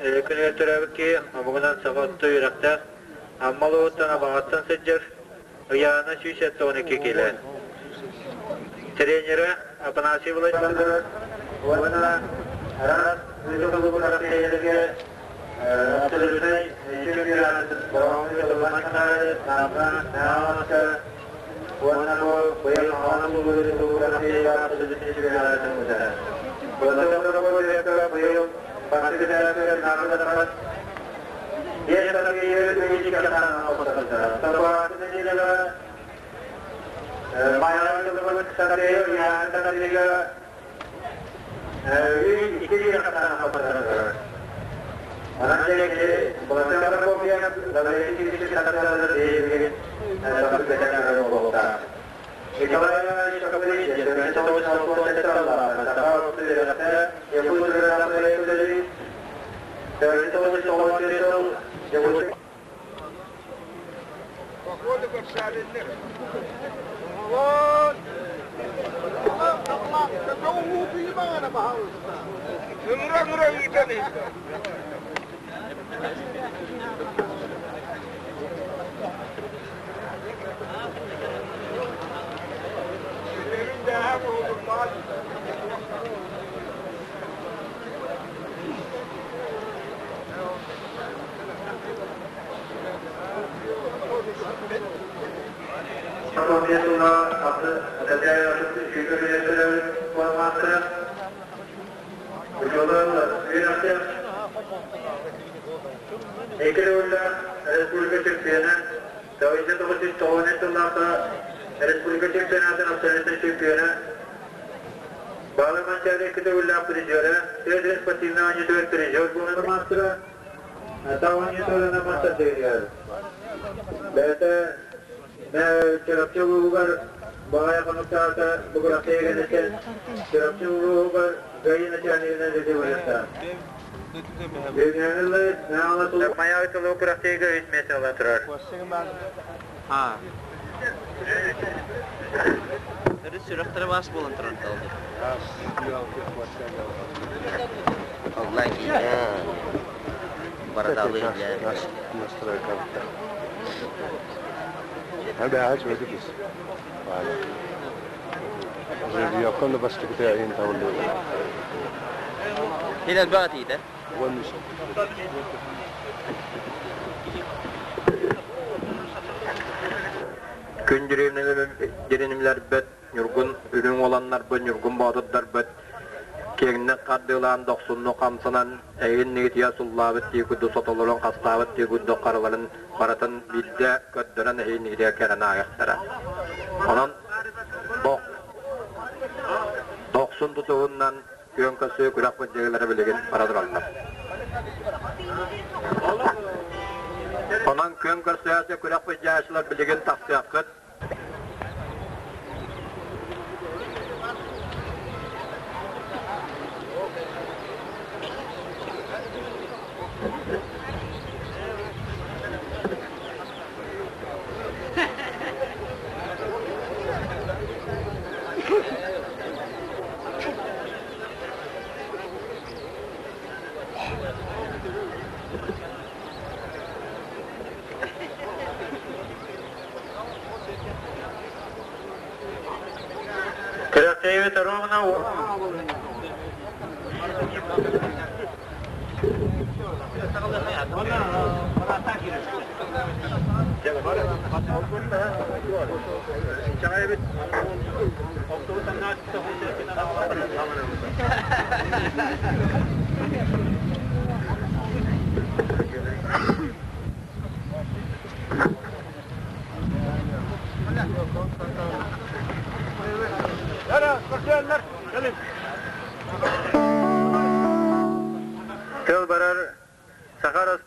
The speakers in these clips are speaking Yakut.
күнүгэр төрөөбүт киһи, омугунан саха орто үөрэхтээх, Амма улууһуттан Абаҕаттан сылдьар, ыйааһына 172 киилэ. Тренерэ Афанасий Владимирович уонна араас ыытыллыбыт абсолютнай чемпионат уонна бу быйыл Хаҥалас улууһун абсолютнай чемпионатын ыытар. Быйыл бастакы Походу кэпсээбиннэр. Оҕолор! Ыҥыра-ыҥыра ыытан иһдэ. Ситэбин дээһэ буолурбаат. Икки төгүллээх республика чемпиона, 1990 сыллаахха республика чемпионатын абсолютнай чемпиона, Баалы Манчаары икки төгүллээх призера, тыа спортивнай оонньуутугар призер буолар маастара, Таонньуутугар мастардыырыгар. Бэйэтэ Чурапчы улууһугар баҕайа хонуктаата бу күрэхтэһиигэ Чурапчы улууһугар ГАИ начальнигынан үлэлии Майа тылы күрэхтэһиигэ үс миэстэ ылан турар. Төрүт сүрэхтэрэ баас буолан турар далды. Алла киинэ бараталы Хилэл баҕатыйда. Күн дьиримнэлэрбит, Ньургун үрүҥ уоланнарбыт, Ньургун боотурдарбыт киэҥник хардыылаан дохсуннук хамсанан, эйин нигитийэ суллаабыт дии курдук сотолорун хастаабыт дии курдук харыларын барытын биирдэ көрдөрөн эһиин нигитийэ кэлэн ааһыахтара. Онон дохсун тутуһунан күөн көрсүү күрэх былдьаһыылара билигин бара тураллар. Онон күөн көрсөөччү күрэх былдьааччылар билигин тахсыаххыт. Күрэхтэһиибит ровно Тыл барар Саха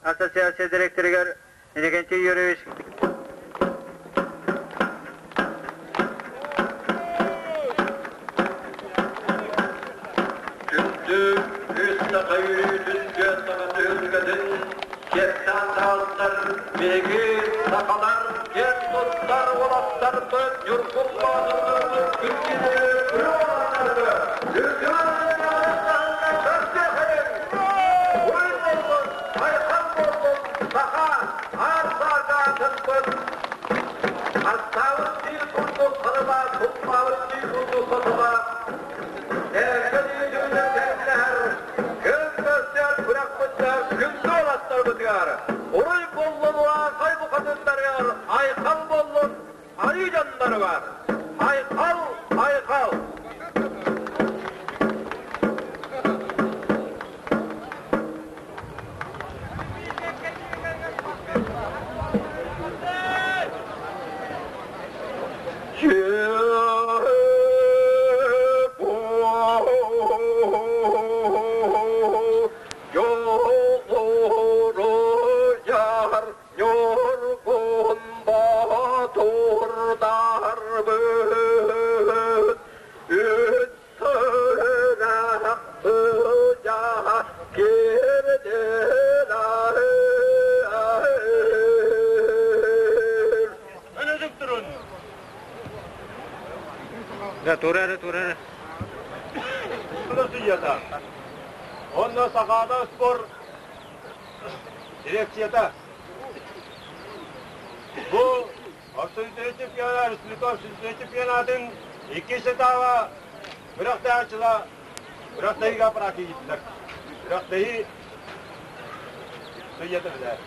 Ассоциация директорыгар Иннокентий Юрьевич Күндү үс саха үөрүүтүн түөн саха түһүлгэтин киэптээн таһаастар биһиги сахалар киэн туттар уолаттарбыт Ньургун Боотурдуурбут күндү уолаттарбыт үрдүк Эрэ тура эрэ тура эрэ. Судьята. Онно Сахаада спорт дирекцията. Бу абсолютный чемпионат, республика абсолютный чемпионатын иккис этаба күрэхтэһээччилэр күрэхтэһиигэ практикалар. Күрэхтэһии судьята билэр.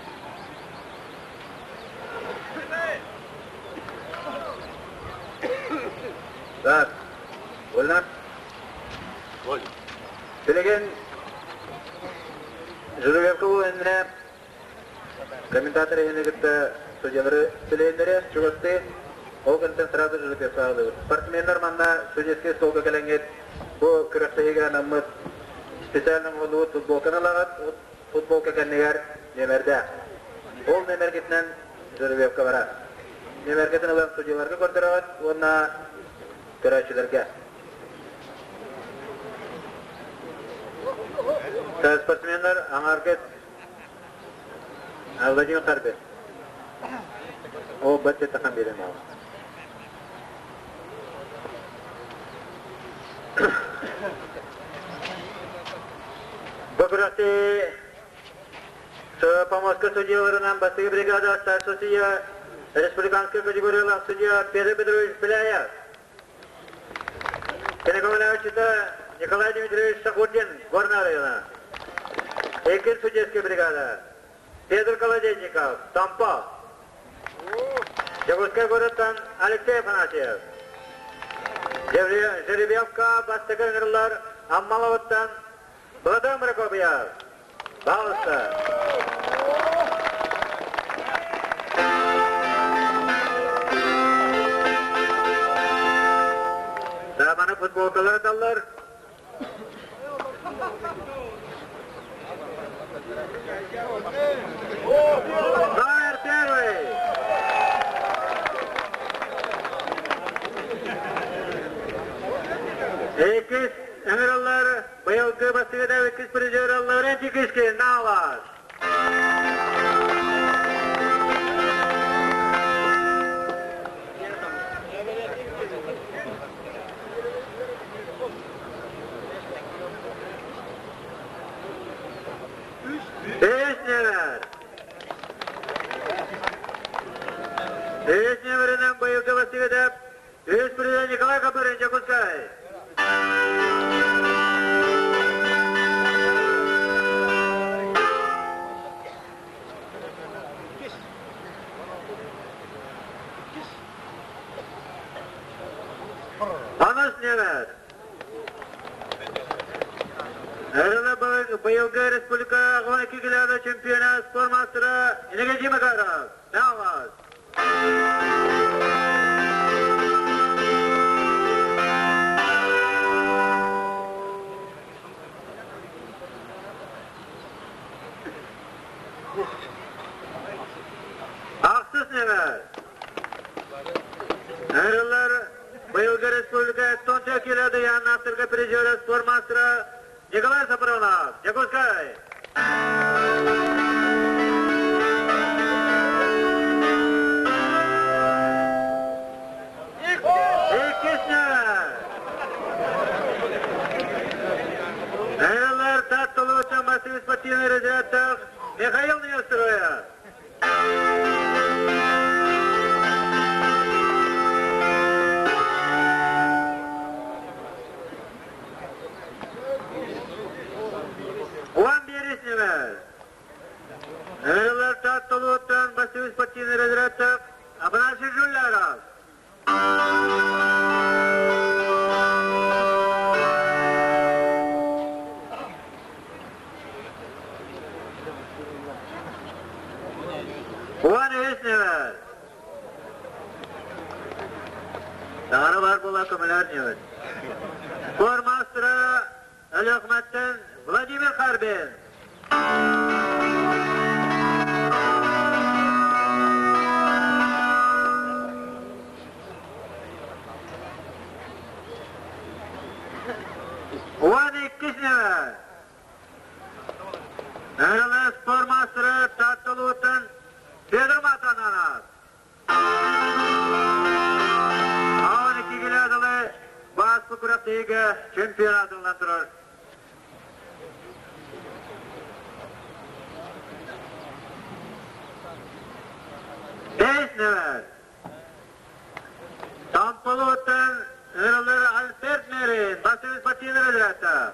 Так, вольно? Воль. Билигин Журевка иннинэ комментатор иһини кытта судьялары сүлэйиннэри чугастыы ол кэнниттэн сразу жеребьевка аҕалыбыт. Спортсменнар манна судейскай столга кэлэҥҥит бу күрэхтэһиигэ анаммыт специально оҥоһуллубут футболканы ылаҕыт, футболка кэннигэр нүөмэрдээх. Ол нүөмэргитинэн жеребьевка барар. Нүөмэргитин ылан судьяларга көрдөрөҕүт уонна көрөөччүлэргэ. Спортсменнар аҥааргыт Владимир Харбин. О, бачча тахан биэрэн аҕа. Бу күрэхти Поморскай судьяларынан бастакы бригада старший судья республиканскай категориялаах судья Петр Петрович Беляев. Телекоммуникация Николай Дмитриевич Сахурдин, Горная района. Иккис судейская бригада Петр Колодезников, Томпо. Дьокуускай куораттан Алексей Афанасьев. Жеребьевка бастакы ыҥырыллар Аммаловыттан Платон Прокопьев. Пожалуйста. Да, маны футболкалар аталлар. Номер первый. Иккис ыҥыраллар быйылгы бастыгыда иккис призер Лаврентий Кишкин Налас. Үс нүөмэр. Үс нүөмэринэн быйылгы бастыгыда үс призер Николай Копырин, Дьокуускай. Анас нүөмэр. Эрэлэ быйылгы республика 12 килода чемпиона спорт мастера Иннокентий Макаров. Даллас. Ахсыс нүөмэр. Эрэллэр быйылгы республика 14 килода Ян призера спорт мастера Николай Сапронов. Дьокуускай. Иккис нүөмэр. Эрэллэр Таатталыыттан бастыҥ спортивный разрядтаах Михаил Неустроев. Уон биэрис нүөмэр. Эрэллэр Таатталыыттан бастыҥ спортивный разрядтаах Афанасий Жуляров. Уон үс нүөмэр. Таҥара баар буола көмөлөөр нүөмэр. Спортмастера Өлүөхүмэттэн Владимир Харбин. Уон иккис нүөмэр. Эрэлэ спортмастера Таатталууттан Петр Матананов. Аан икки километры күрэхтэһиигэ чемпионат ылан турар. Бэс нүмер. Тамполуоттан ыҥырыллар Альберт Мерин, бастыҥ спортивный разрядта.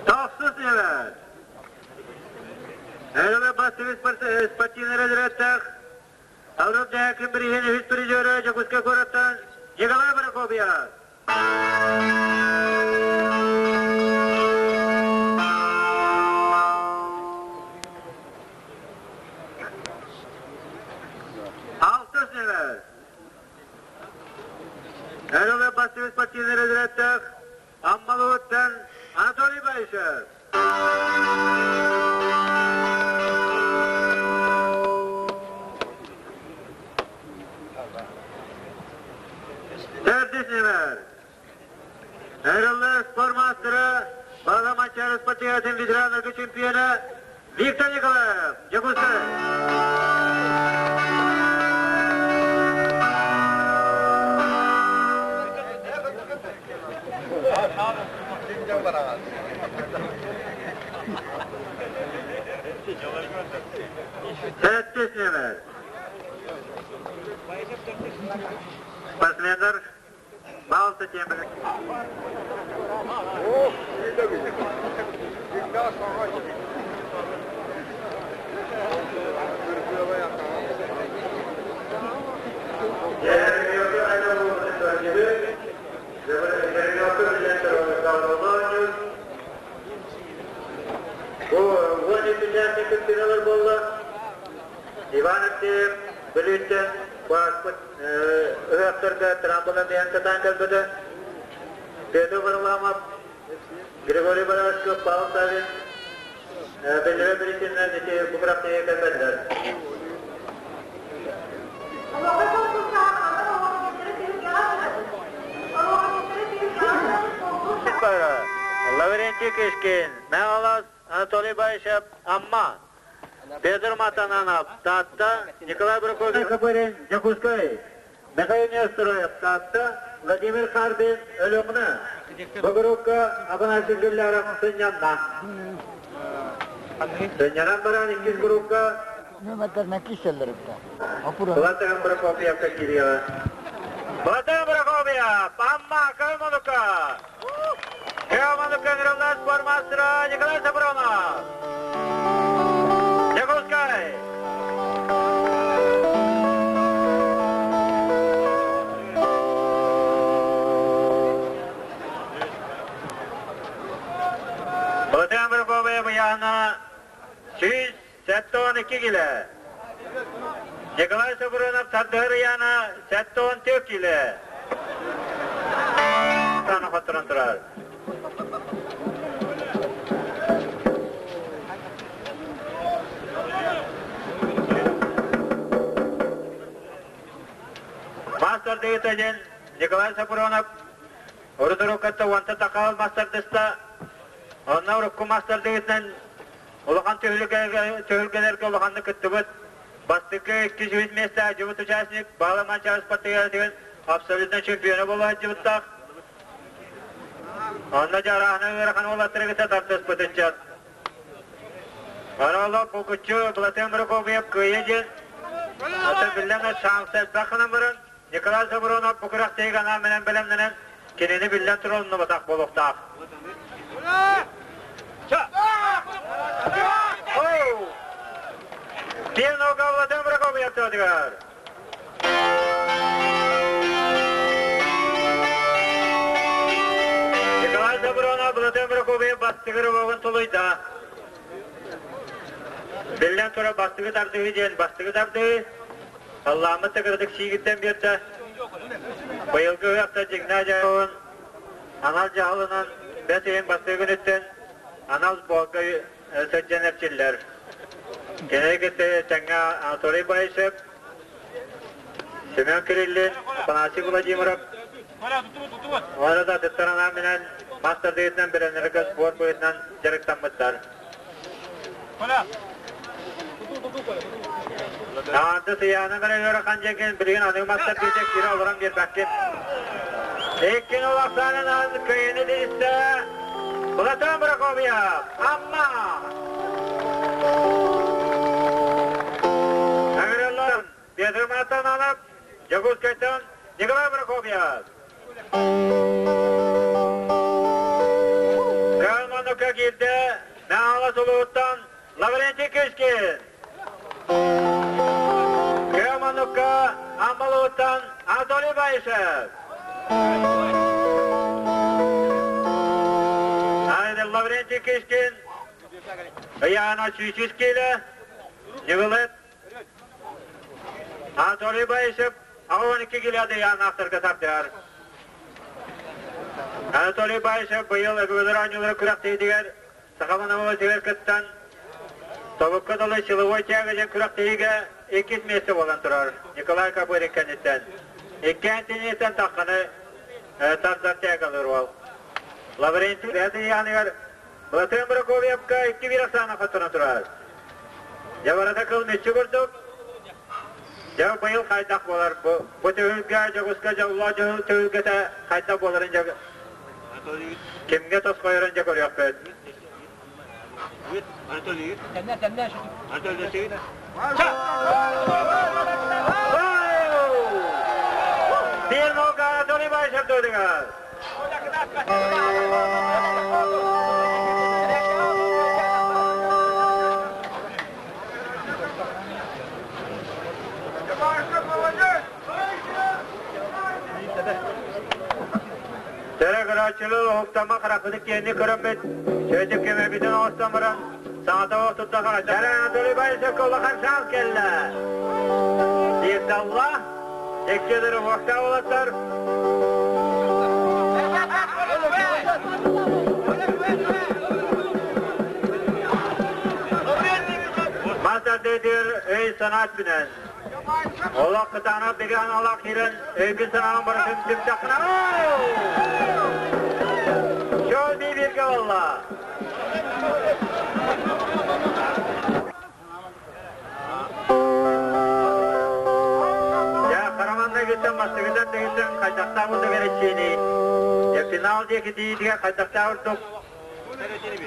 Тохсус нүмер. Эрэлэ бастыҥ спортивный разрядтаах Аврал Дьаакын бирииһин үһүс призера Дьокуускай куораттан Николай Прокопьев. Алтыс нүмер. Эрэлэ бастыҥ спортивный разрядтаах Аммалыттан Анатолий Баишев. Төрдүс нүмер. Эрэллэ спорт маастара, Баҕа Манчаары спортиватын ветераннарга чемпиона Виктор Николаев, Дьокуускай. Сэттис нүмер. Спортсмендар балта темір. Бу 12 участник кыттыылар буолла. Иван Алексеев Бүлүүттэн бааспыт ыһыахтарга трамплин диэн сатаан кэлбитэ. Петр Варламов, Григорий Барашков, Павел Савин биллэрэ биричиннэн ити бу күрэхтэһиигэ кэлбэтилэр. Лаврентий Кишкин, Мэҥэ Анатолий Баишев, Амма, Петр Матананов, Таатта, Николай Прокопьев, Копырин, Дьокуускай, Михаил Нестеров, Таатта, Владимир Харбин, Өлүөхүмэ. Бу группа Афанасий Гюлляров сынньанна. Сынньанан баран иккис группа Владимир Прокопьевка киириэҕэ. Владимир Прокопьев, Амма, Калманука! Калманука Мировнас спортмастера Николай Сапронов! Якутскай! Владимир Прокопьев Яна 172 килэ. Николай Сопрунов Сардыһыр Яна 74 килэ. Сана хотторон турар. Мастер дэгитэ Николай Сопрунов урут-уруккатта уонта такаал мастардыста. Онно урукку мастер дэгитинэн улахан түһүлгэлэргэ улаханнык кыттыбыт. Бастакы иккис-үһүс миэстэ сылдьыбыт участник Баала Манчаары спартакиадатыгар абсолютно чемпиона буола сылдьыбыттаах. Онно дьарааһына ыарахан уолаттары кытта тартыспыт ыччат. Араллаах булгуччу Платон Прокопьев кыайа диэн, атын биллэн шанса элбэх гынан баран, Николай Сабуронов бу күрэхтэһиигэ анаан менен бэлэмнэнэн, кинини биллэн турар оннубатах буолуохтаах. Пианога Владимир Прокопьев тыатыгар. Николай Сабуронов Владимир Прокопьев бастыгыр уоҕун тулуйда. Биллэн турар бастыгы тардыһыы диэн бастыгы тардыһыы. Халлааммыт да кыратык сиигирдэн биэрдэ. Быйылгы ыһыахта дьиҥнээх дьаһалын анал дьаһалынан бэс ыйын бастакы күнүттэн анал сборга сылдьан эрчиллэр. Кинини кытта тэҥҥэ Анатолий Баишев, Семен Кириллин, Афанасий Владимиров. Уонна да атыттар менен мастер дыйытынан биренерге спорт быһыытынан дьарыктаммыттар. Таанты сыйаанын бere ыарахан дьэкин билигин аныгы мастер дыйыта киирэ олорон биэрбэккин. Иккин улахсаанынан кыйыны тиристэ Платон Прокопьев, Амма! Ыҥырыллар Петр Матананов, Дьокуускайтан Николай Прокопьев. Калманукка киирдэ Наала Сулууттан Лаврентий Кычкин. Калманукка Аммалууттан Анатолий Баишев. Лаврентий Кычкин, Яна Чүчүс киилэ, Ньыгылыт Анатолий Баишев 12 килода янаахтарга тардыһар. Анатолий Баишев быйыл өбүгэлэр оонньуулара күрэхтэһиитигэр Саха Мономолотигар кыттан тобукка дылы силовой тяга диэн күрэхтэһиигэ иккис миэстэ буолан турар Николай Копырин кэнниттэн. Иккиэн тиниттэн тахханы тардар тягалыыр уол. Лаврентий бэйэтин ыйааныгар Былатыан Прокопьевка 2-1 ахсаана хотторон турар. Дьэ барыта кыл мүччү курдук. Дьэ быйыл хайдах буолар бу бу түһүлгэ Дьокуускай дьоллоох дьоһун түһүлгэтэ хайдах буоларын дьэ кимҥэ тосхойорун дьэ көрүөхпүт. Биир нолга Анатолий Баишев дойдугар. Төрө көрөөччүлэр уһуктама харахпыты киэнни көрөммүт, сөйтүп кэмэбитин оҥостон баран, саҥата оҕо туттаха Дара Анатолий Борисовка улахан шанс кэллэ. Диирдалла, иккилэр уһуктаах уолаттар. Мас ардыытыгар өй-санаа өттүнэн Олох кытаанах бигэ аналаах киирэн өйгүн-санааҕын барытын түмтэххинэ Чол дии бииргэ буолла. Дьэ, Хараманнайгыттан бастакытан тыгыттан хайдахтаах курдук эрэччиини, дьэ, финал диэки тиийиитигэр хайдахтаах курдук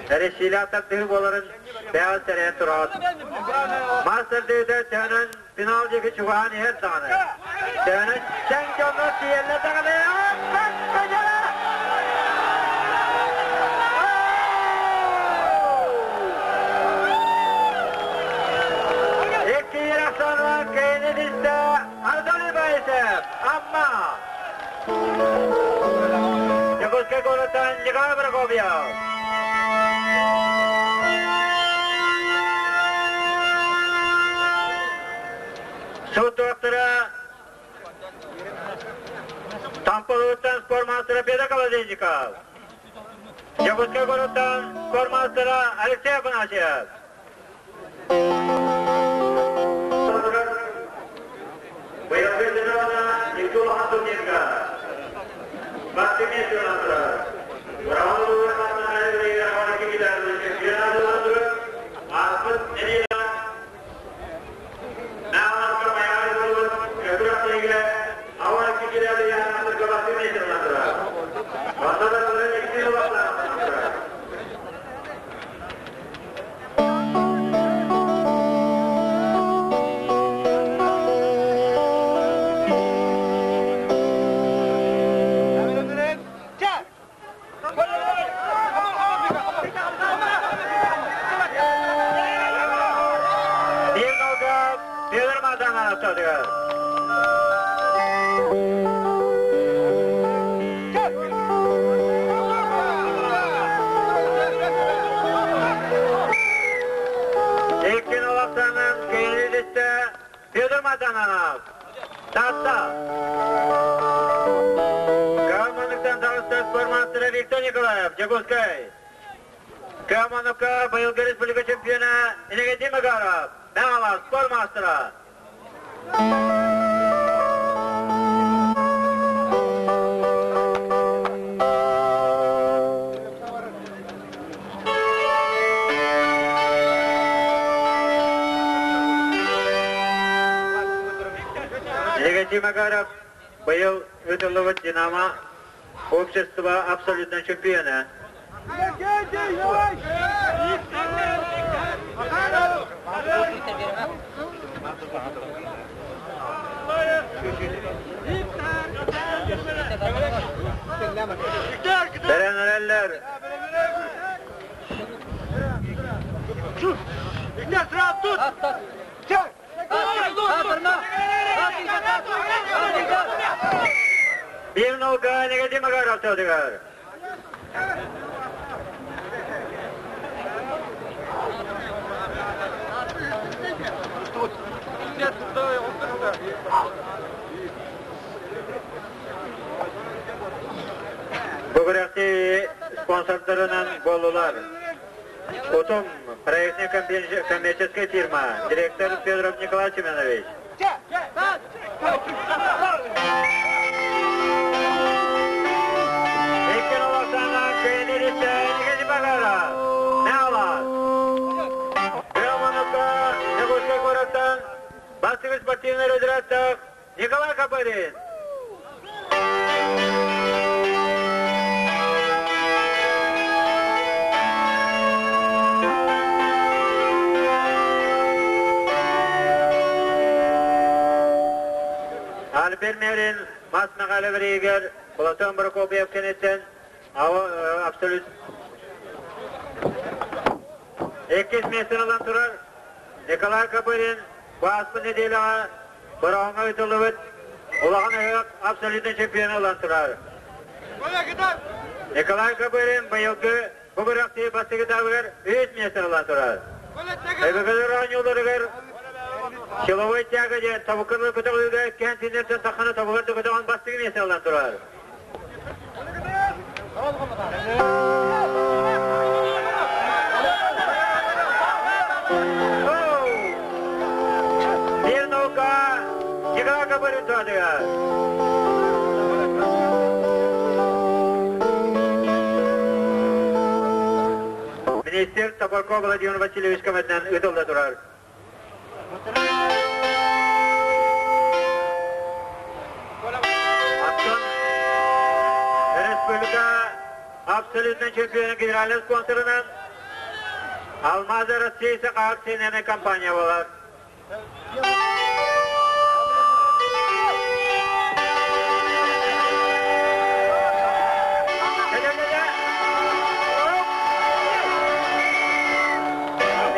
эрэччиилээх тардыһыы буоларын бэйэҕит сэрэйэн тураҕыт. Мас тардыыта төһөнөн финал диэки чугаһаан иһэр даҕаны, төһөнөн чэҥ дьоннор тиийэллэр даҕаны, Икки ахсаанынан кэйини истэ Анатолий Баишев, Амма! Дьокуускай куораттан Николай Прокопьев. Суут доктора Тампалыттан спортмастера Петр Колодезников. Дьокуускай куораттан спортмастера Алексей Афанасьев. Быйылгы сезона икки улахан турнирга бастыҥ миэстэ турар. Браволугар ааспыт нэдиэлэ Нааласка Майаҕай буолбут күрэхтэһиигэ ауан икки килээли яһааннарга бастыҥ миэстэ турар. Онно да туран икки улахтаах турар. Биир нолга Петр Мазанов тадыгар. Иккин олохтонун киһилиттэ Петр Матананов. Таатта. Кыаманыктан таҕыста спортмастера Виктор Николаев, Дьокуускай. Кыаманыкка быйылгы республика чемпиона Иннокентий Макаров, Мэҥэ спортмастера. Легатий Макаров быйыл ыытыллыбыт «Динамо» общество абсолютно чемпиона. Бэрэнэрэллэр. Биир нолга Негатив Макаров тылдыгар. Бу күрэхти спонсордарынан буоллулар. Утум проектная коммерческая фирма, директор Федоров Николай Семенович. Икки олохтоох кыайыылаахтар Николай Багаров, Нялас. Романовка Якутскай куораттан бастакы спортивный разрядтаах Николай Копырин. Альберт Мерин мас Михайлов Ригер, Платон Прокопьев кэнниттэн абсолют иккис миэстэни ылан турар Николай Копырин бу ааспыт нэдиэлэҕэ Бороҕоҥҥо ыытыллыбыт улахан ыһыах абсолютнай чемпиона ылан турар. Николай Копырин быйылгы бу күрэхтии бастакы этабыгар үс миэстэ ылан турар. Өбүгэлэр оонньууларыгар силовой тяга диэн тобукканы көтөҕүүгэ иккиэн синнэртэн таххана тобугар да көтөҕөн бастакы миэстэ ылан турар. Биир наука Николай Копырин туһатыгар. Министр Топорков Владимир Васильевич көмөтүнэн ыытылла турар. Оттон республика абсолютно чемпиона генеральный спонсорынан Алмазы России акционерная компания буолар.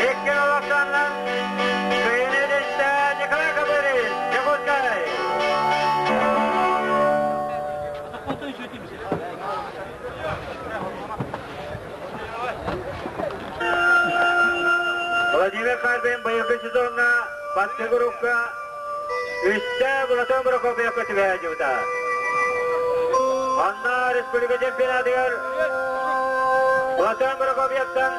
Икки олохтоннон кыйын Николай Копырин, Якутскай. Владимир Харбин быйылгы сезоҥҥа бастакы группа үстэ Платон Прокопьевка түбэһэ дьыбыта. Онно республика чемпионатыгар Платон Прокопьевтан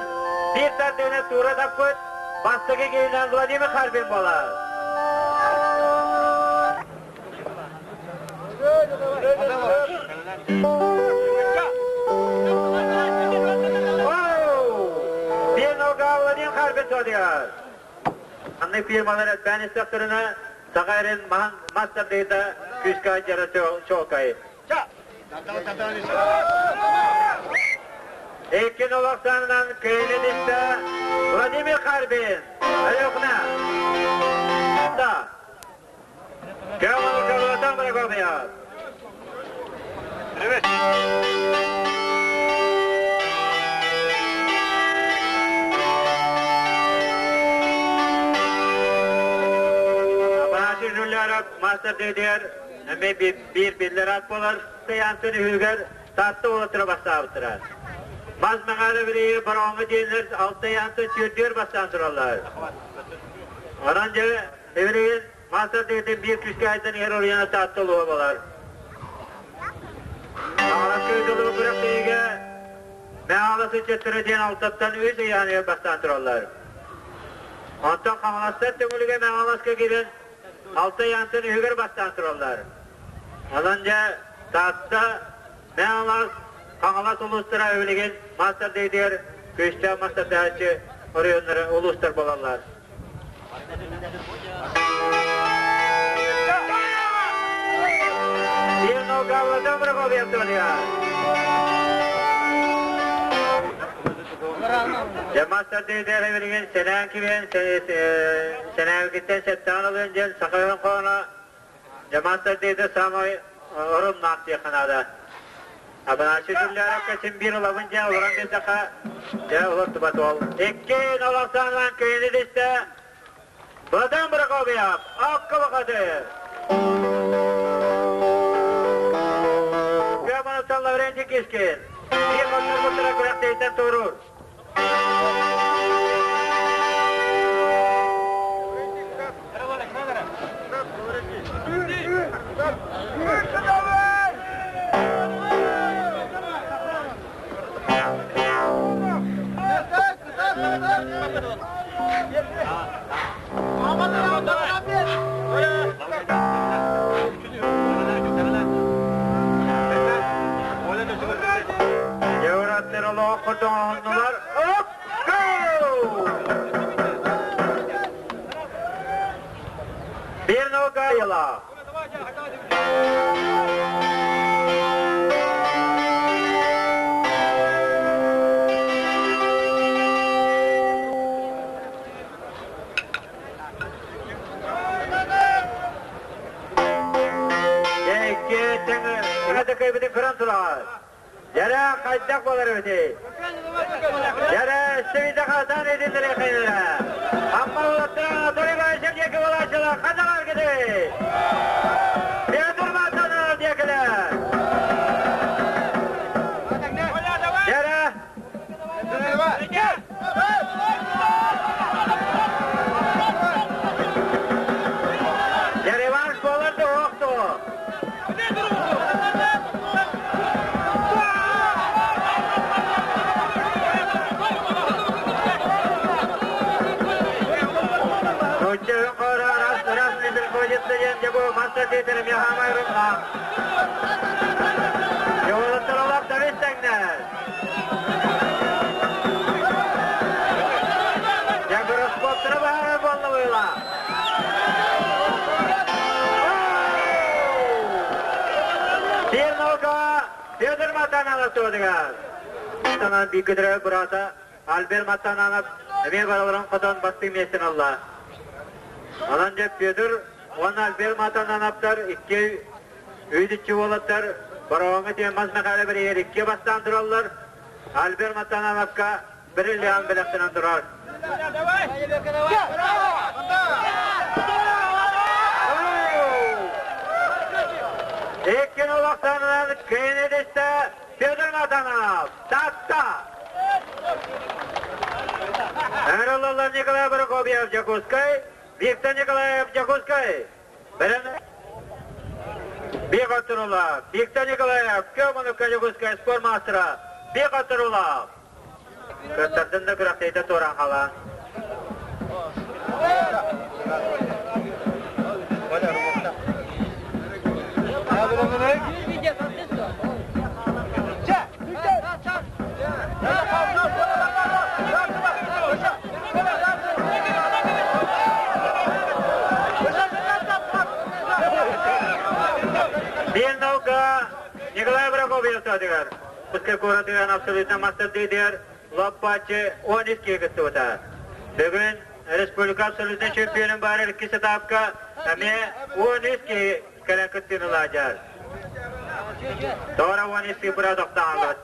биир тардыыны туура таппыт бастакы киһинэн Владимир Харбин буолар. Биир нолга Владимир Харбин суотугар. Маннык фирмалар элбээн истэхтэринэ, саха эрин мас тардыыта күүскэ дьара чуолкай. Икки олохтоонунан кыайыыны истэ Владимир Харбин, Өлүөхүмэ. Да. Кыамалы Кабылатан Прокопьев. Привет. Афанасий Жуляров мастер дедер эми биир биллэр ат буолар Тыйаантын үһүгэр Таатта уолаттара бастаабыттара. Мас Мэҥээлэ билиги Бороҕоҥҥо диэннэр алта ыйаантын түөртүгэр бастаан тураллар. Онон дьэ билигин Мастер дегетин биир күүскэ айдан иһэр оройуона Таатта улууһа буолар. Хаҥаласка ыытыллыбыт күрэхтэһиигэ Мэҥэ ыччаттара диэн алтаттан үс ыйааһыныгар бастаан тураллар. Онтон Хаҥаластар Төҥүлүгэ Мэҥэ киирэн алта ыйаантан үһүгэр бастаан тураллар. Онон дьэ Таатта, Мэҥэ Хаҥалас улуустара билигин мастер дегетигэр күүстээх мастердааччы оройуоннара улуустар буолаллар. нога Владимир Говертовия. Жамаста дейдеревилген сенен кибен сенәвгиттен сеттан алын ден сақайын қона Жамаста дейді самай орын нақты қанада. Абанашы жүлләрі кәсін бір олабын жа оларан бен сақа жа олар тубат ол. Ekkin olaqsanlan köyünü diste Владимир Прокопьев, Акка Көмөнөттөн Лаврентий Кишкин. Bir motor motora күрәктейтен турур. Евраттер олоо курдоңонулар. Оп! Go! Bir нога яла. Yara kaydak olur öte. Yara sevide kazan edilir ekayla. Amma ulattıran dori başır yeki olaşıla kazalar gidi. Bir durmadan diyekiler. Yara. Revanş olurdu yoktu. Петр Матананов туодыгар. Танан бикидре бурата Альбер Матананов эме бараларын катан басты местен алла. Алан деп Петр, он Альбер Матанановтар икки үйдүчү болаттар бароңа тем мас махале бир ер икки бастан тураллар. Альбер Матанановка бир лиан белектен турар. Ekkin olaqtanınan Kennediste Петр Матанов. Татта. Әміраллалар Николай Прокопьев Jakускай, Виктор Николаев Jakускай. Бірін Бек Атырула, Виктор Николаев, Көмінов Jakускай спорт мастера, Бек Атырула. Көттірдін де күрәқтейді Туран қала. Bir наука Николай Прокопьев тадыгар. Пускай коратыган абсолютно мастер дейдер. Лаппачы 12 кытты Бүгін республика абсолютно чемпионын бары икки этапка әме 12 кәлән кыттыны лажар. Тора 12 бұра тоқтағанлы.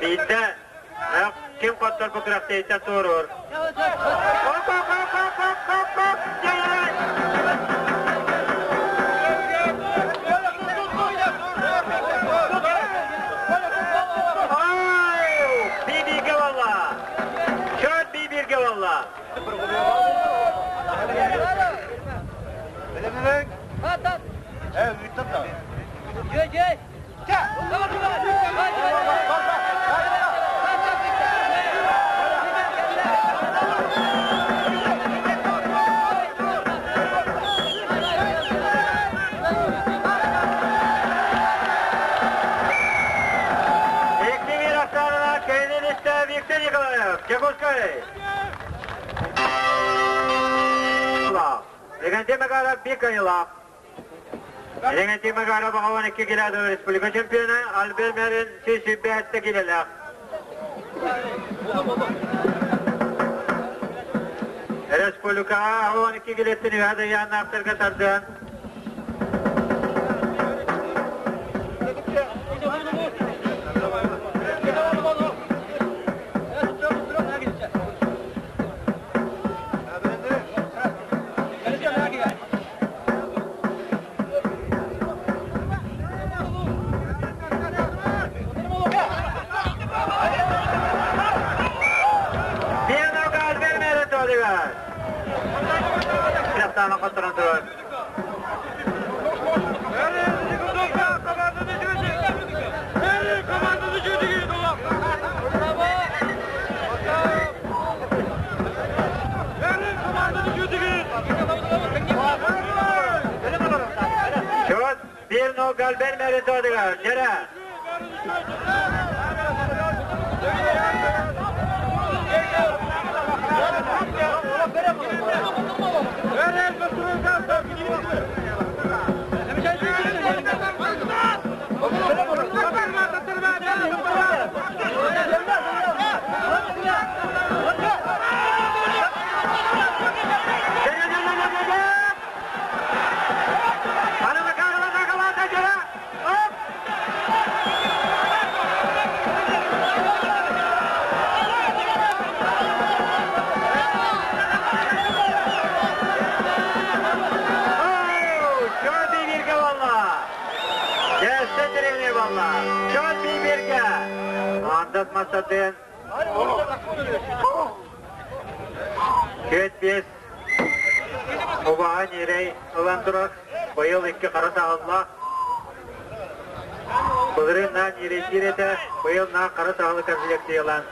Битте ким коттор бу күрәктәйтә турur. Hop hop hop hop hop hop hop. Bir birge valla. Şört bir birge valla. Икки ахсаанынан кэлин истэ Виктор Николаев, Якутскай. Легенде Магаров Бикайла. Легенде Магаров 12 килода республика чемпиона Альберт Мерин 107 килолаах. Республикаҕа 12 килеттин үһэ дайааннаахтарга тардыан Биэнок Альберт Мерин туолугар. Кыахтаана хотторон турар. Счет 1-0 Альберт Мерин туолугар. Жара. Андат масадын. Кет бес. Убаһа нирей ылан турар. Быйыл икки қара сағылла. Былырын на нирей кирете, быйыл на қара сағылы комплекциялан.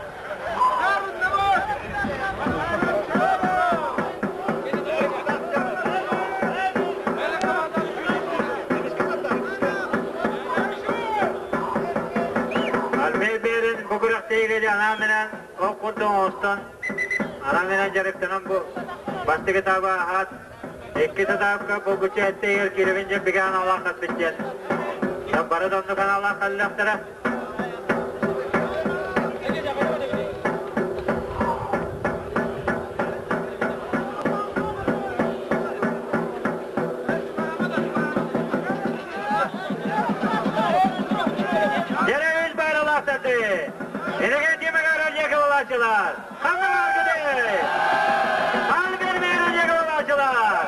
Албей берин бүгүрәк тейгеде ана менен о курдун остон. Ана менен жарыктанан бу бастыгы таба хат Икки татаапка булгучу эттейгер киребин же биган Аллах катбитчен. Бары донну Аллах халлахтара. Jereviz bayralatırdı. Enege Dimagara yakalalacılar. Hangi vargıdı? Al vermeyen yakalalacılar.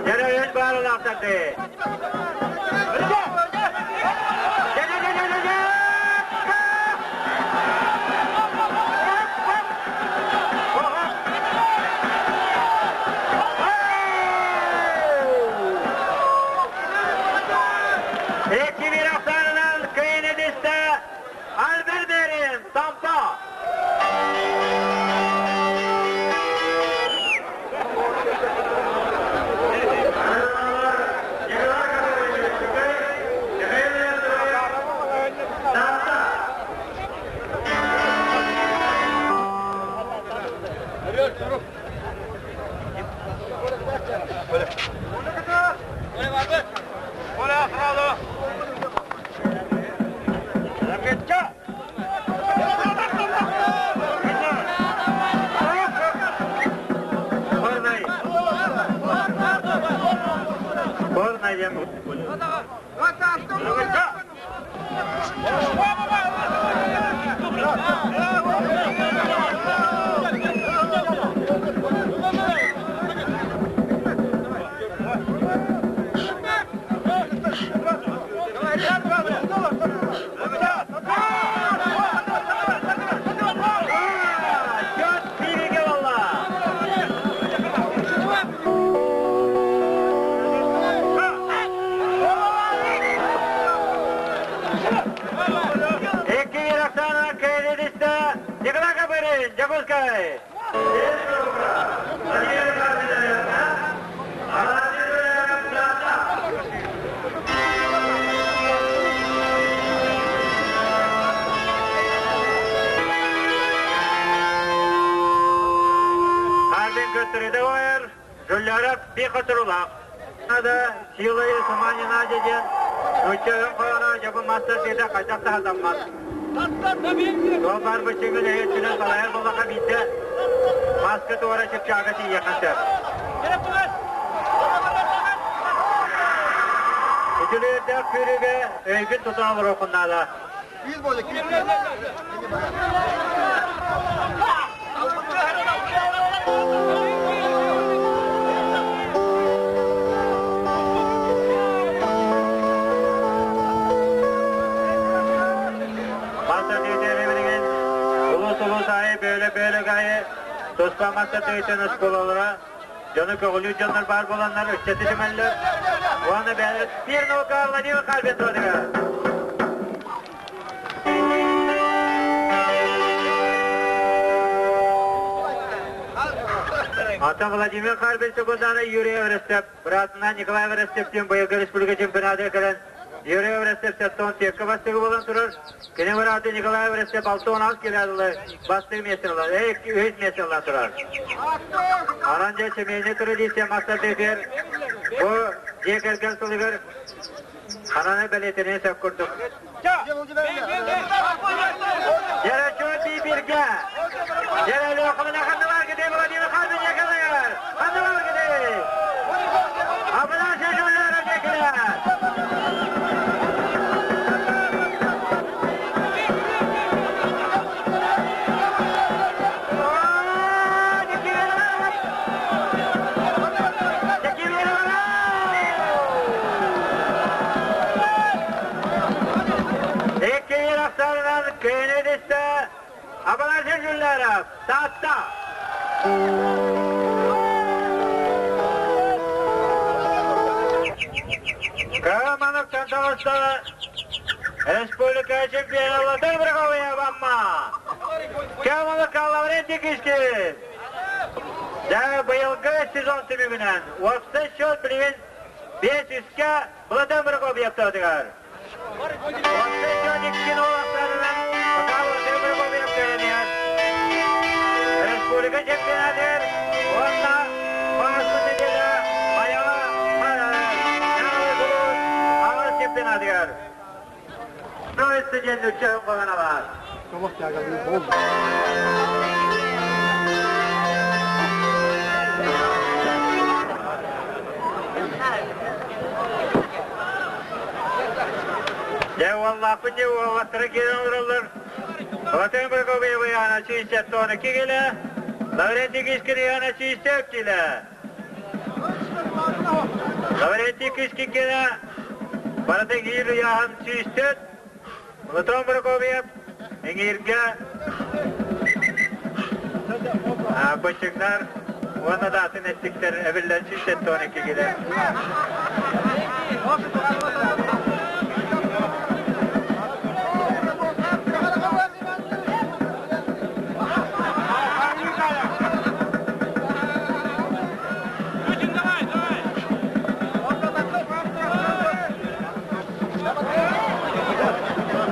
Jereviz bayralatırdı. İki bir aktarılan köyün ediste Albert Merin, Tampa. Кишкин, Дьокуускай! Харбин көттөрүдэ ойор, Жулляров би хотурулаах. Надо силой сама не надо диэн нуучча өҥ хоһооно дьобун мастар сиэтэ хайдах да сатаммат. Туох баар быччыҥын өйөттүнэн салайар буоллахха биирдэ маска туора чыпчаага тиийиэххэ сөп. Үтүлүөрдээх күүрүүгэ өйгүн тутан олоруоххун наада. Мастер билигин улуус-улуус аайы бөөлө-бөөлөк аайы туспа мастер тыытын оскуолалара дьону көҕүлүүр дьоннор баар буоланнар ыччаты түмэллэр уонна бэйэлэрэ биир наука Владимир Карпин туотугар. Ата Владимир Карпин секунданы Юрий Эверестеп, братынан Николай Эверестептин быйылгы республика чемпионатыгар кэлэн Юрий Эверестеп сеттон сиэккэ бастыгы буолан турар. Кини бырааты Николай Эверестеп 6-16 километрлы бастыгы миэстэ ылар, үһүс миэстэ ылан турар. Анан дьэ семейный традиция мастер дэфер бу дьиэ кэргэн сылыгар хананы бэлиэтэниэн сөп курдук. Дьэрэ бирге. Дьэрэ лөхөмүнэ ханнылар гиде Владимир Харбин якалайар. Ханнылар гиде. Абына шешуллара декилер. Икки ахсарынан Кенедисте Абалашин Жулларов, Таатта. Кыаманов Чанталыста Республика чемпионы Владимир Бамма. Кыаманов Лаврентий Кишкин. Дьэ, быйылгы сезон түмүгүнэн уопсай счет билигин 5 үскэ Владимир объектатыгар. Уопсай счет 2-0 ахсаанынан пока Владимир объектатыгар. Республика чемпионатыгар уонна бааспыт неделя Майаҕа аҕыс чемпионатыгар. Троица диэн үччэ хоһоно баар. Дьэ уоллаахпын дьэ уоллаттара киирэн олороллор. Владимир Прокопьев Яна 62 килэ, Лаврентий Кишкин Яна 104 килэ. Лаврентий Кишкин килэ, барыта киир ыйааһын 104. Платон Прокопьев Иҥииргэ быччыҥнар уонна да атын эттиктэр эбиллэн 172 килэ.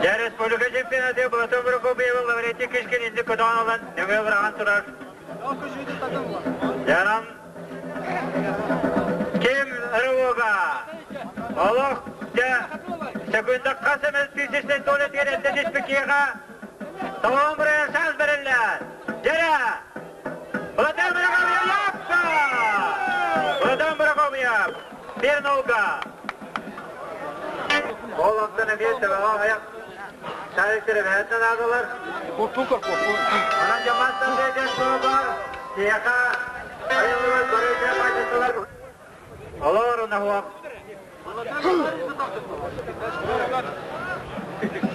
Дьэ республика чемпионаты Платон Прокопьев Лаврентий Кишкин инник көтөҕөн ылан нөҥүө быраҕан турар. Дьаран ким рывога олох дьэ секунда хас эмэ тысячный доля тиэрэтэ түспүт толон бырайан шанс бериллэр. Дьэрэ! Платон Прокопьев! Платон Прокопьев! Bir nolga. Ол онтон эмиэ төбөҕө аяқ шариктері бэһэттэн аадалар. Онон жамааттан бэйден суоба киһиэхэ айыллыбыт көрүүтэ хаачыстылар. Олор унаһуох.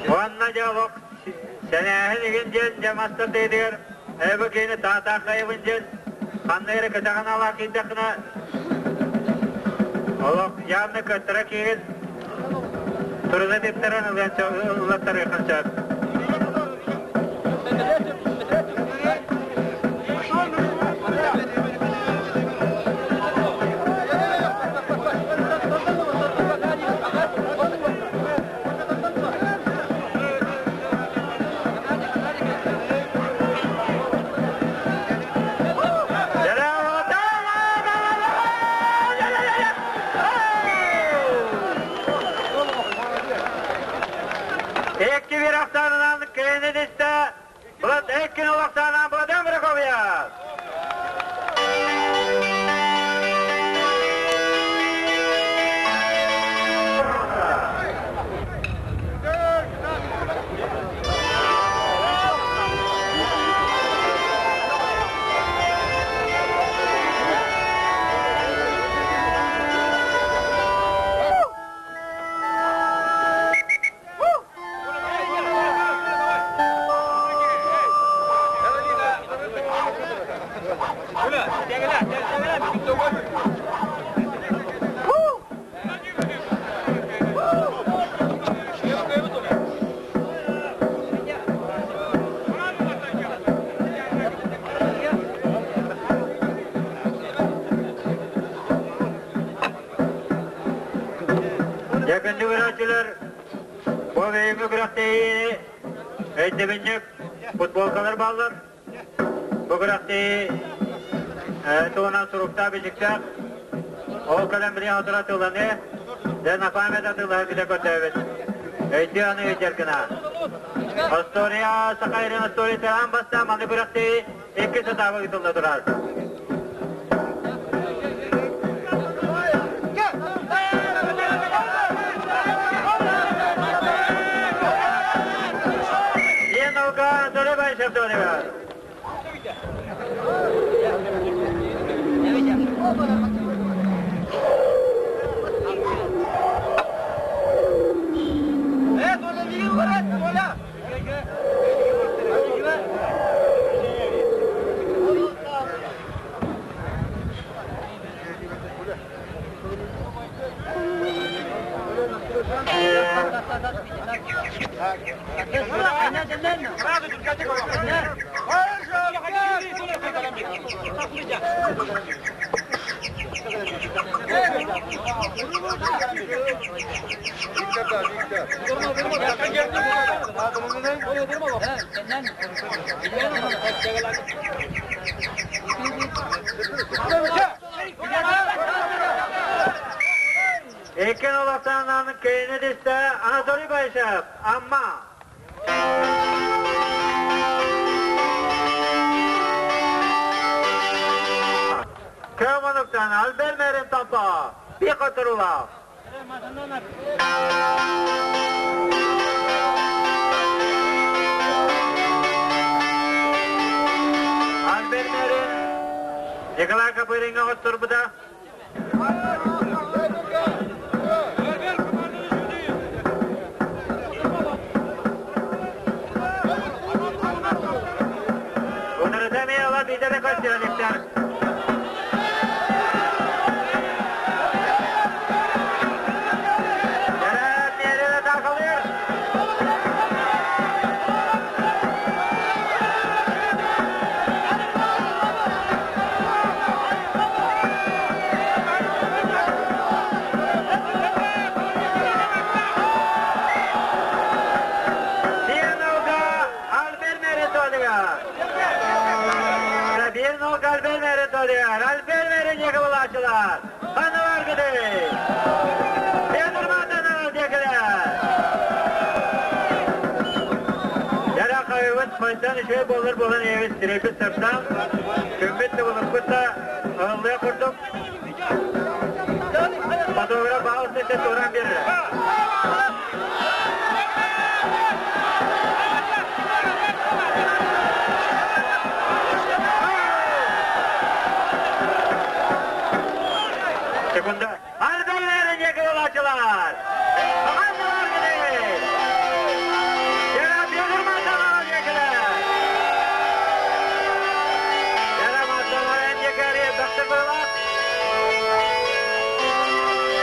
Уонна дьэ олох сэнээһин игин диэн дьамастар дейдигэр эбэ киини таатаахайыбын диэн ханна эрэ кэтэҕин алаах киирдэххинэ олох явно көттөрө киирин туруна типтэрэн ыллаттарыаххын сөп. Икки bir ахсаанынан кэннинистэ Влад икки нол ахсаанынан Владимир Прокопьев. Дьэ, күндү көрөөччүлэр, бу бүгүҥҥү күрэхтэһиини өйдөбүнньүк футболкалар бааллар. Бу күрэхтэһии туһунан суруктаах бичиктээх. Ол кэлэн билигин отура тылланыы, дьэ на память атыылаһар китэ көрдөөбүт. Өйдүү аны өйдөр гына. История Саха Ирин историята аан бастаан маны күрэхтэһии икки сатаабы ыытылла турар. Диэн наука Анатолий Баишев туһугар. Икки олохтоонун кэннинистэ Анатолий Баишев, Амма. Көмөнүктэн Альбер Мерин Томпо, Пико Турулов. Альбер Мерин Николай Копыринга оттурбута. Утарыта эмиэ ыла биирдэ да көстүөлүктэр. Дьэ, миэрэ атаакалыыр. Биир нолга Альбер Мерин туолугар. 1-0 Альбер Мерин туолугар. Альбер Мерин диэки булааччылар. Ханна баргыдый? Петр Матанов диэкилэр. Дьэ, хайыбыт мантан үчүгэй буолар буолан ийэбит сирэйбит сырдаан, күммүт да булуппут да ыһыллыа курдук. Фотограф баҕалыс туоран биэрэр. Секунда. Альбер Мерин диэки булааччылар. Ханна баргыдый? Дьэ, Петр Матанов диэкилэр. Дьэ, Матанов диэки бахтыр буолар.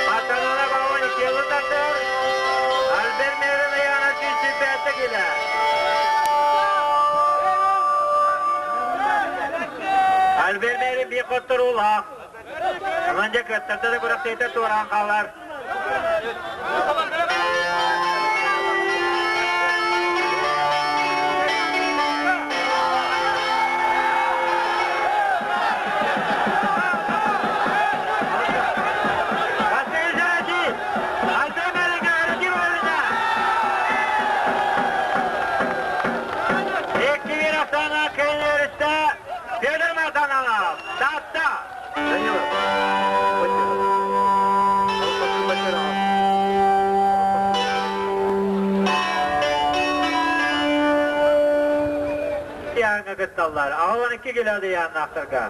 Матанова баҕа икки тартыр. Альбер Мерин ыйаана 125 килэ. Альбер Мерин биир хотторуулаах. Онон дьэ кыаттарда да күрэхтэһиитэ туораан хаалар. Бастыҥ Альбер Мерингэ өрүтүү барыта. ыйааһыҥҥа кытталлар. 82 кило ыйааһыннаахтарга.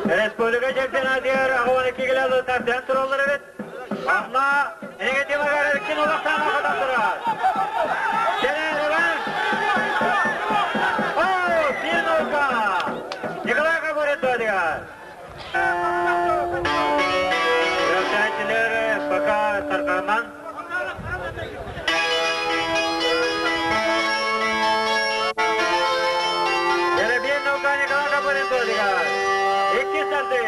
Республика чемпионатыгар 12 кило тартан тураллар эбит. Онно Иннокентий Макарович улахтаана хотон турар. Кэлээрибэр. О, Пиновка! Николай Кабарин туотугар. Күрэхтэһээччилэр пока тарҕанан. Дьэрэбиэн наука Николай Кабарин туотугар. Иккис тардыы.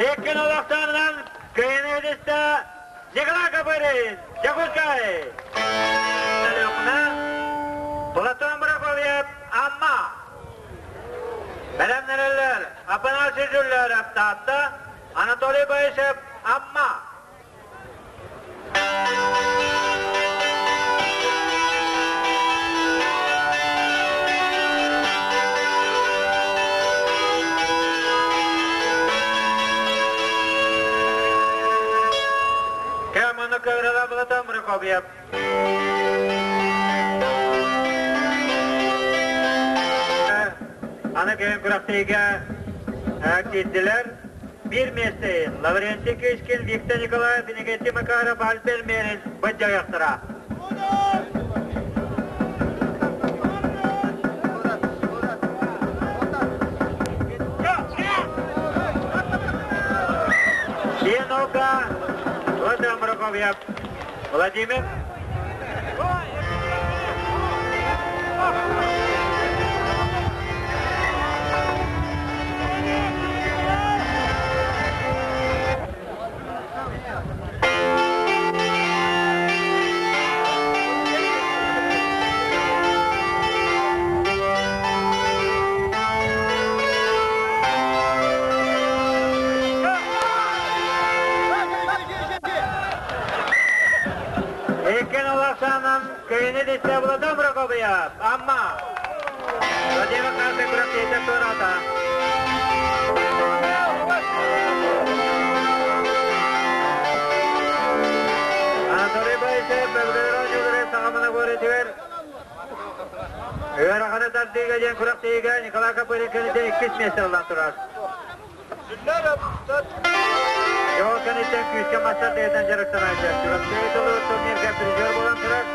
Иккин олохтоонунан кыайыныыдыста Николай Копырин, Дьокуускай. Өлүөхүмэ, Платон Прокопьев, Амма. Бэлэмнэнэллэр Афанасий Жуллеров, Таатта, Анатолий Борисов, Амма. Кэманы кыырала Платон Прокопьев. Аны кэлин күрэхтэһиигэ киирдилэр. Биир миэстэ Лаврентий Кычкин, Виктор Николаев, Иннокентий Макаров, Альберт Мерин быдьайахтара. Сиеновка, Владимир Прокопьев, Владимир. Иккин улахсаанан кыйыны диссе Владимир Прокопьев, Амма. Владимир Карпин күрэхтэһиитэ туораата. Анатолий Борисов Белгород Юлары саҕамана горитигэр ыараханы тардыыга диэн күрэхтэһиигэ Николай Копырин кэнниттэн иккис миэстэ ылан турар. Дьоҕус кэнниттэн күүскэ мастар тыатан дьарыктанааччы. Чурапчы тылы турнирга призер буолан турар.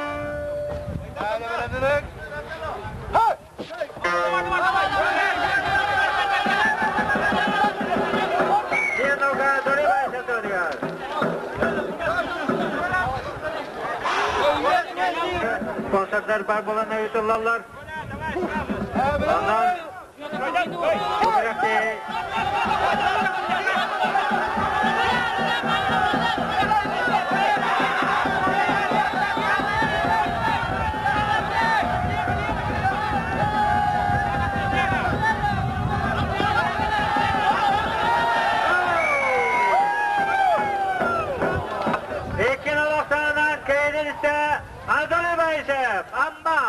Сиеновка Анатолий Борисов туһугар. Спонсордар бар буолан ыытыллаллар. Онон күрэхтэһии Иккин олохтоонон кыайын истэ Анатолий Борисов, Амма.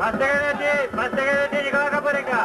Бастагерети, Бастагерети Николай Копыренко.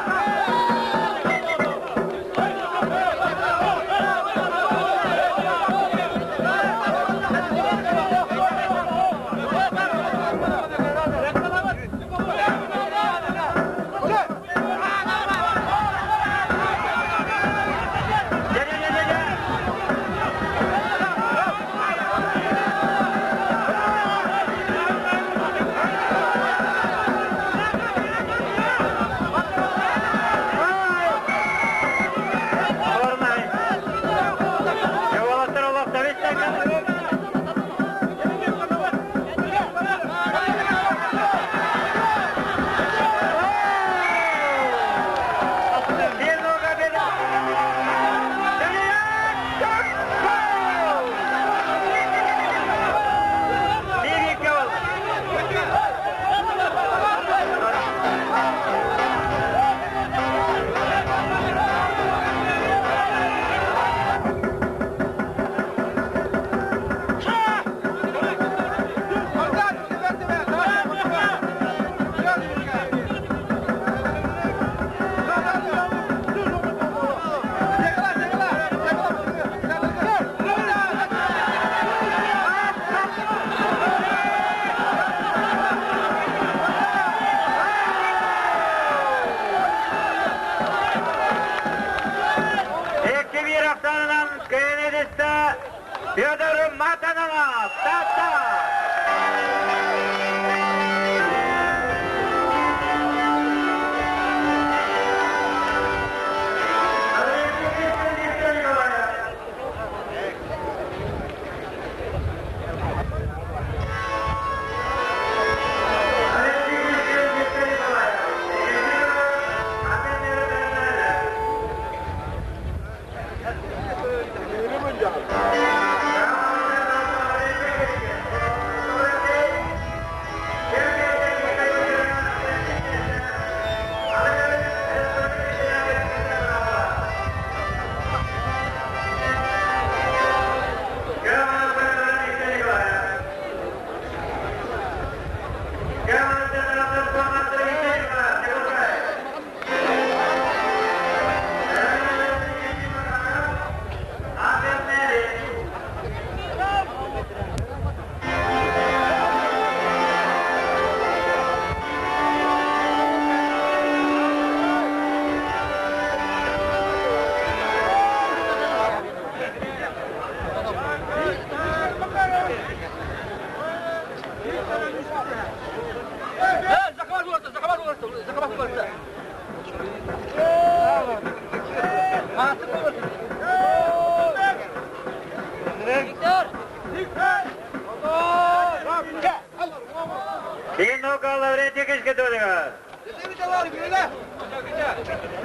Кино Лаврентий Кишкетолига.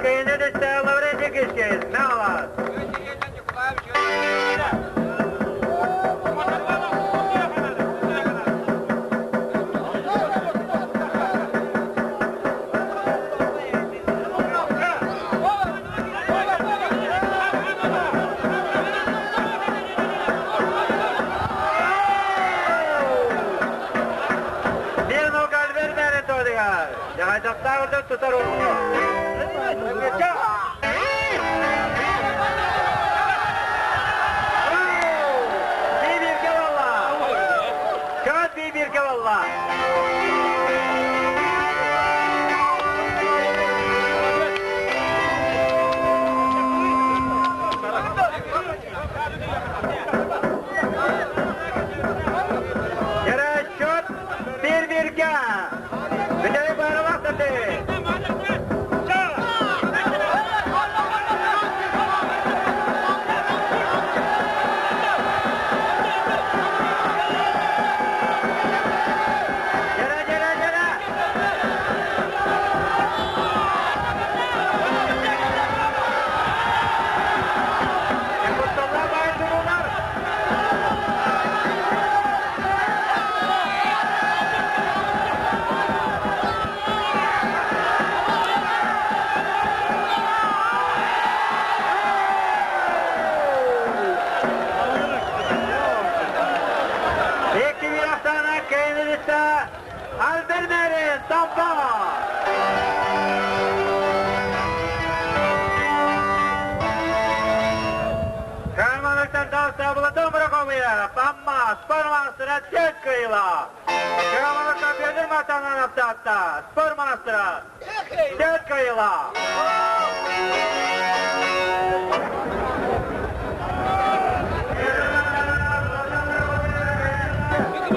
Кенедесте Лаврентий Кишкет. Мялас. Тутар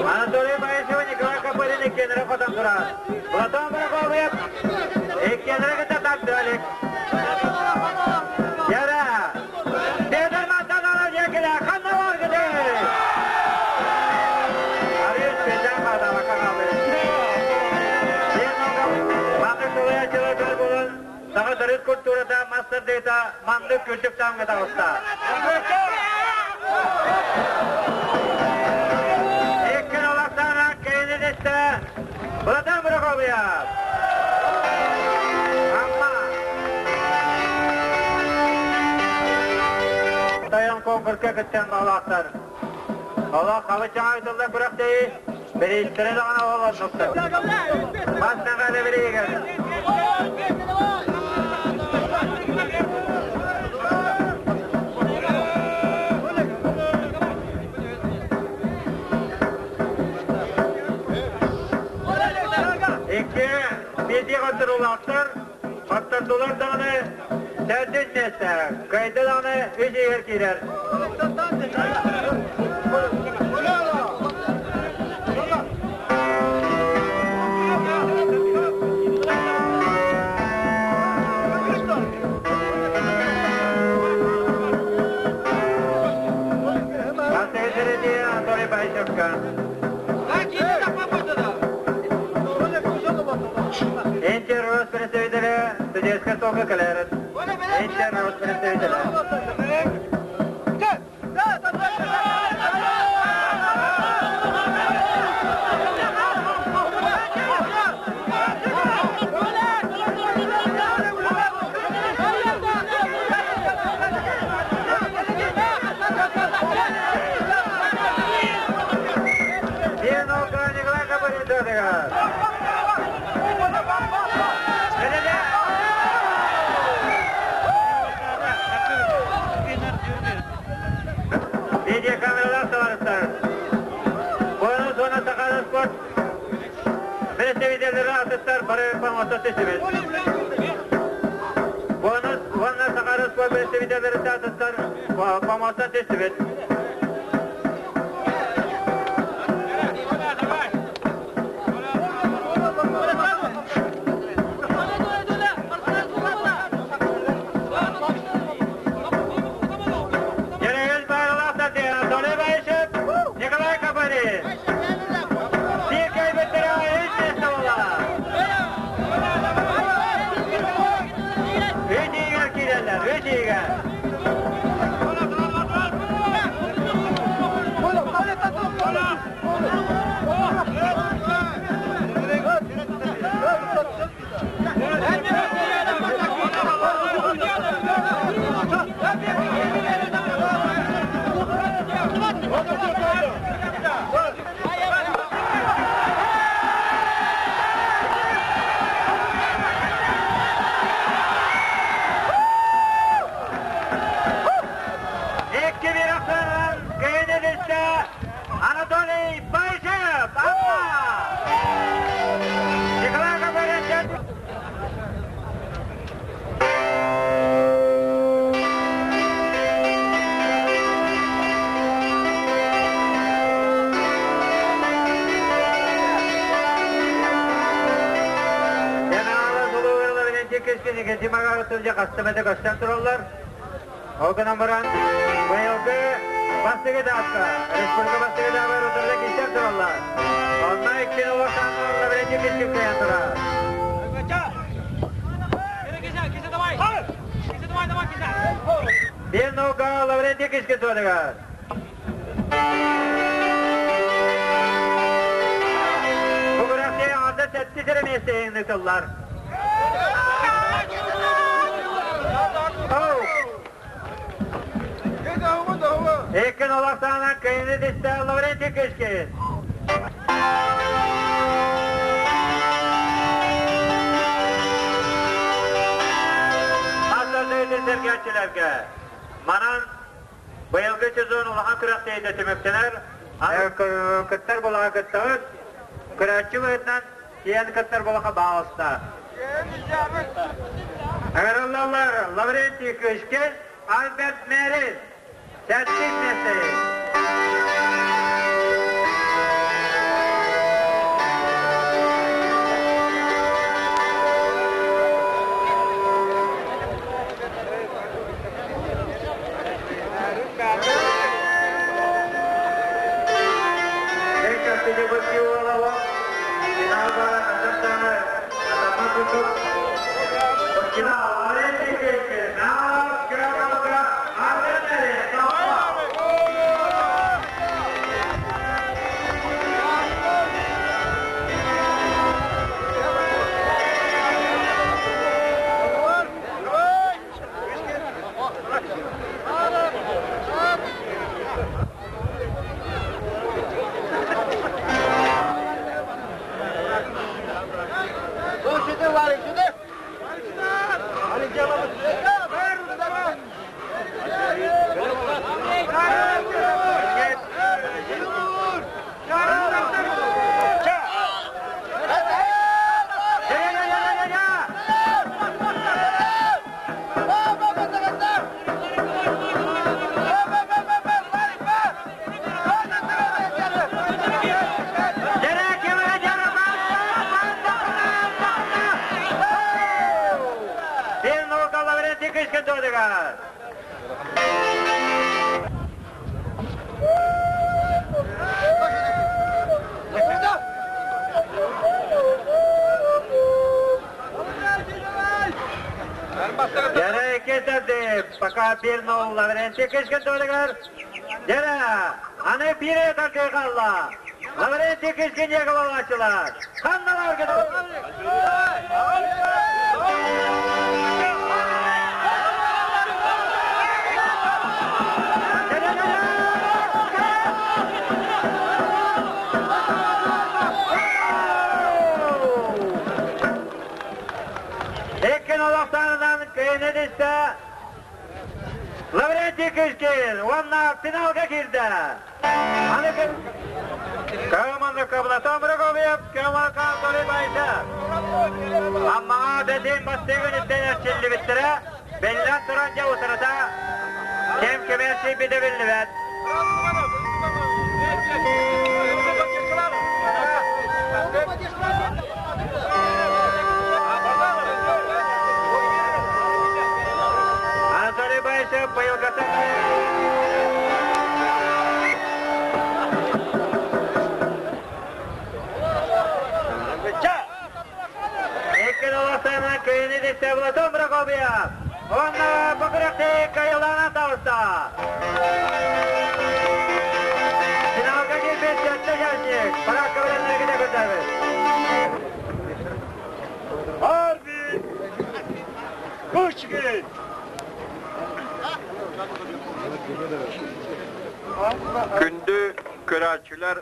Анатолий Борисова, Николай Копырин, иккенері қотан тұрар. Платон Бараковых, иккенері кіті тартылық. Яра, Петр Матанова жекілі, қанна бар кіді. Арис Петр Матанова қағалы. Маңды сулаячылы көр болын, саға дұрыс культурада мастер дейта, маңды күлдік таңғы тауыста. Платон Бараковых. Амма. Таян конкурсқа күттен балақтар. Allah қабы жаңа айтылды күрәктей, бірейстірі дағана болған нұқты. Басына қады бірейгер. Екі меди қаттырулақтар, қаттырдулар дағаны сәрдіз месті, қайды дағаны үш егер кейдер. Анатолий Борисовка. Интер Рос представители судейская столка Калерет. Интер Рос представители. Николай Копырин Видеокамералар товарищтар. Бойының зона Сахара спорт представителері атыстар бары помоста төсебет. Бонус Ванна Сахара спорт представителері атыстар помоста төсебет. Кышкин Никитин Магарытов дьэ хаста эмэтэ көстөн тураллар. Ол гынан баран быйылгы бастакы этапка республика бастакы этабар утарыта киирсэн тураллар. Онно икки улахан Лаврентий Кышкин кыайан турар. Биир наука Лаврентий Кышкин суотугар. Бу күрэхтии аҥарда сэттис эрэ миэстэ иһин ыытыллар. Иккин олохтоонон кыайыыны тистэ Лаврентий Кышкин. Хас да сэргээччилэргэ манан Быйылгы сезон улахан күрэхтэһиитэ түмүктэнэр. Кыттар булаҕа кыттабыт. Көрөөччү быһыытынан тиийэн кыттар булаха баҕаласта. Ыҥырыллаллар Лаврентий Кышкин, Альберт Мерин. Сэттис миэстэни. Дьэрэ кэтэрди, пока биир Лаврентий Кышкин туһугар. Дьэрэ, аны биир тардыы хаалла. Лаврентий Кышкин диэки Ханналар Иккин олохтоонунан кыайыны Лаврентий Кышкин уонна финалга киирдэ. Аны Кыманы Кыблатан Браговьев, Кымака Толибайша. Аммаҕа бэтин бастыгын иттэн эрчиллибиттэрэ, биллэн туран дьэ утарыта кэм кэмэрсийбитэ биллибэт. Анатолий Баишев быйылгыта Икки олохтоно кыйыны дисте Платон Прокопьев. Онно бу күрэхти кыайылаана таҕыста. Финалга киирбит сэттэ участник. Парадка билэннэргите көрдөбүт. Арбин Кучкин! Күндү көрөөччүлэр,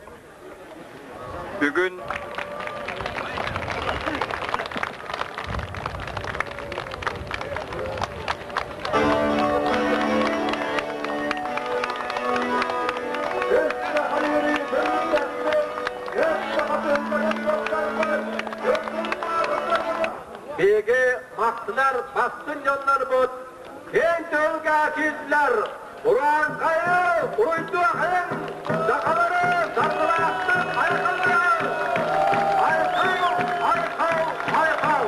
бүгүн Биһиги махтанар бастыҥ дьоннорбут киэҥ тыылга киирдилэр. Урааҥхайы уруйдуохайыҥ, сахалары саргылаахтык айхаллаан! Айхал, айхал, айхал!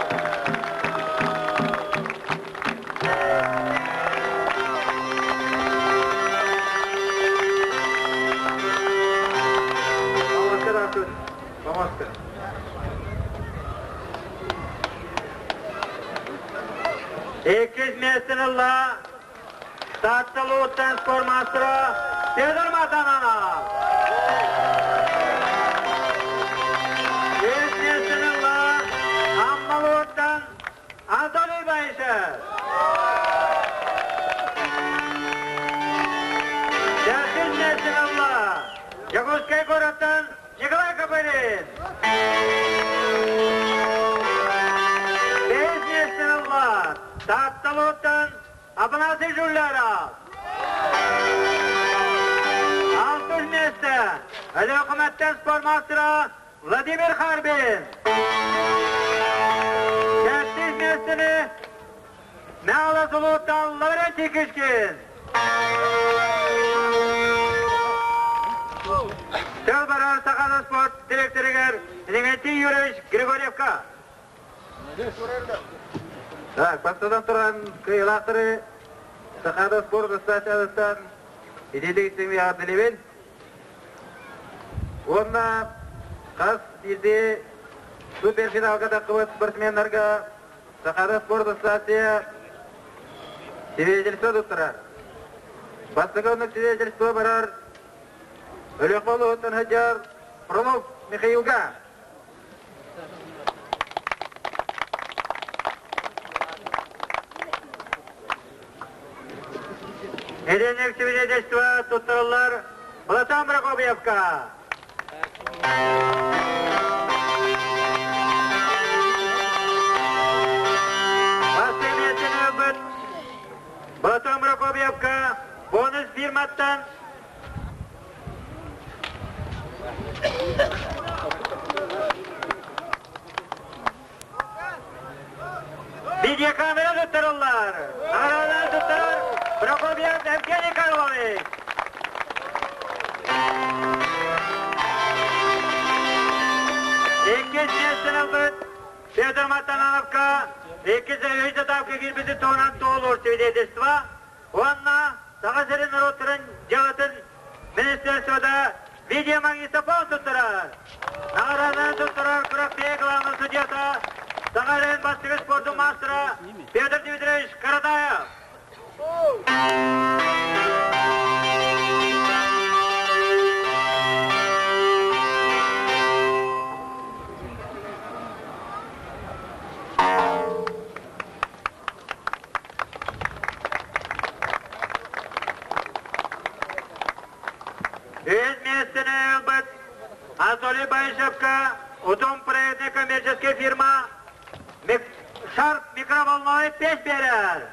Иккис миэстэни ылла Таатталууттан спортмастера Петр Матананов. Үс миэстэни ылла Аммалууттан Анатолий Баишев. Төрдүс миэстэни ылла Якутскай куораттан Николай Копырин. Бэһис миэстэни ылла Таатталууттан Афанасий Жуляров. Алтыс миэстэ Өлүөхүмэттэн спортмастера Владимир Харбин. Сэттис миэстэни Мэҥэ Сулууттан Лаврентий Кишкин. Тыл барар Сахала спорт директорыгар Иннокентий Юрьевич Григорьевка. Так, бастатан туран кыайыылаахтары Сахаада спорт ассоциациятыттан итиитик истиҥник эҕэрдэлиибин. Уонна хас биирдии суперфиналга тахсыбыт спортсменнарга Сахаада спорт ассоциация свидетельство туттарар. Бастакы оннук свидетельство барар Өлүөхүмэ улууһуттан сылдьар Фролов Михаилга. Эденек свидетельство туттарыллар Платон Прокопьевка. Бастыҥ Платон Прокопьевка бонус фирматтан Видеокамера туттарыллар. Наҕарааданы туттарар Прокопьев Евгений Карлович. Иккис миэстэни ылбыт Петр Матанановка иккис үһүс этапка киирбитин туһунан туоһулуур свидетельство уонна Саха сирин норуоттарын дьыалатын министерствота видеомагнитофон туттарар. Наҕарааданы туттарар күрэхтэһии главнай судьуйата Саха сирин бастакы спордун маастара Петр Дмитриевич Каратаев. Үс миэстэни ылбыт Анатолий Баишевка Утум проектная коммерческая фирма Шарп микроволновой печь биэрэр.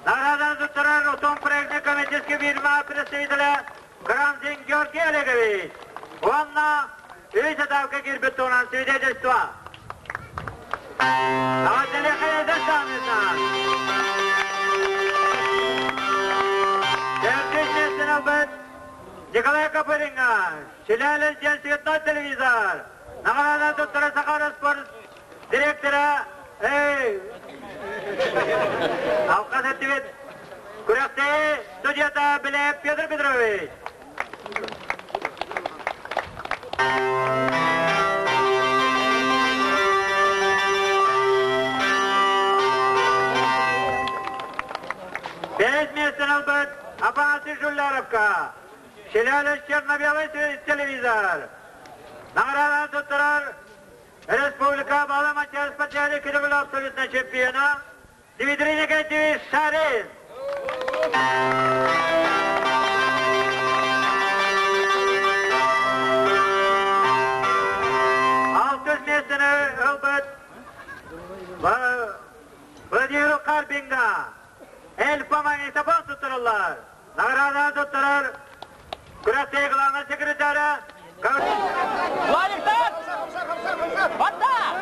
Награданы туттарар Утум проектная коммерческая фирма представителя Карамзин Георгий Олегович. Уонна үс этапка киирбит туһунан свидетельство. Николай Копыринга, Чилээлин диэн цветной телевизор, наҕараада туттара Сахара спорт директора, эй, алҕас эттибит, күрэхтэһии судьуйата Беляев Петр Петрович. Бэһис миэстэни ылбыт Афанасий Жулляровка, Шелялин черно-белый телевизор. Наҕарааданы туттарар республика Бала Матьяс Патиали кирибил абсолютно чемпиона Дмитрий Николаевич Шарин. Алтыс миэстэни ылбыт Владимир Карпинга Эльфа магнитофон туттараллар. Награданы туттарар күрэхтэһии главнай секретаря Валиктар! Батта!